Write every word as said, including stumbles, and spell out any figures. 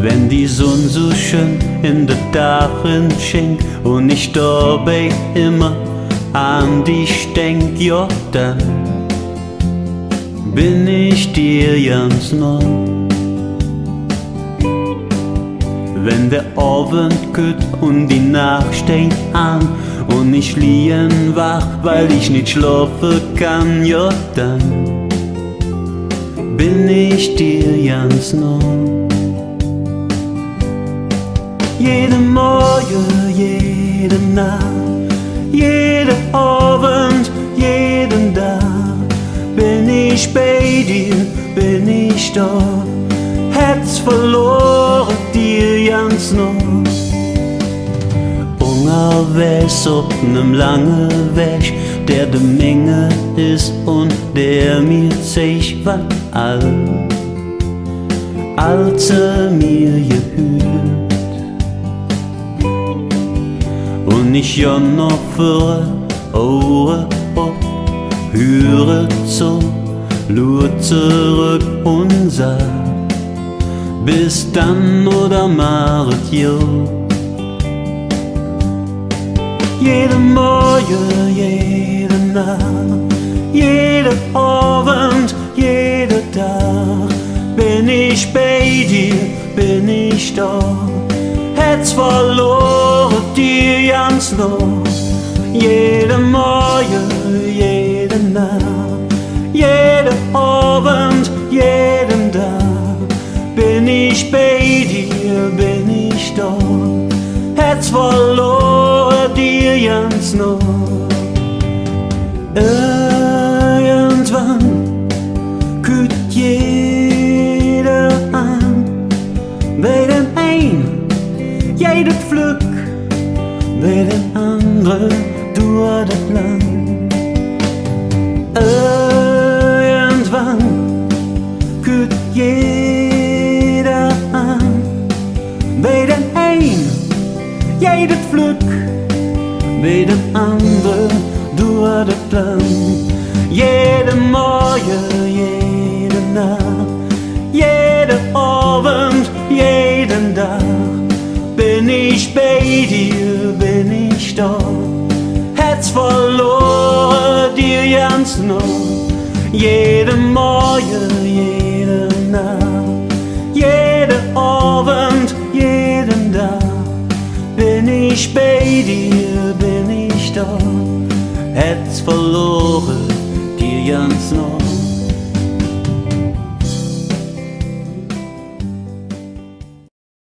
Wenn die Sunn su schön en der Dag schingk un ich dobei immer an dich denk, jo, dann ben ich dir ganz noh. Wenn der Ovend kütt un die Naach steiht aan un ich lige wach, weil ich nit schlofe kann, jo, dann ben ich dir ganz noh. Jede Morge, jede Naach, jede Ovend, jeden Dag ben ich bei dir, ben ich do. Hätz verlore, dir ganz noh. Ungerwägs op nem lange Wäg, dä de minge es un dä mir zeig, wat all, all ze mir gehürt. Un ich gonn noh vöre, Auge op, hüre zo, luur zeröck un sag: Bes dann oder maach et god. Jede Morge, jede Naach, jede Ovend, jede Dag ben ich bei dir, ben ich do. Hätz verlore, dir ganz noh. Jede Morge, jede Naach, jede Ovend, jeden Dag ben ich bei dir, ben ich do. Hätz verlore, dir ganz noh. Irgendwann kütt jeder aan. Bei däm ein geiht et flöck, bei däm andere duurt et lang. Irgendwann kütt jeder aan. Bei däm ein geiht et flöck, bei däm andere duurt et lang. Jede Morge, jede Naach, jede Ovend, jeden Dag ben ich bei dir, ben ich do. Hätz verlore, dir ganz noh. Jede Morge, jede Naach, jede Ovend, jeden Dag ben ich bei dir, ben ich do. Hätz verlore, dir ganz noh.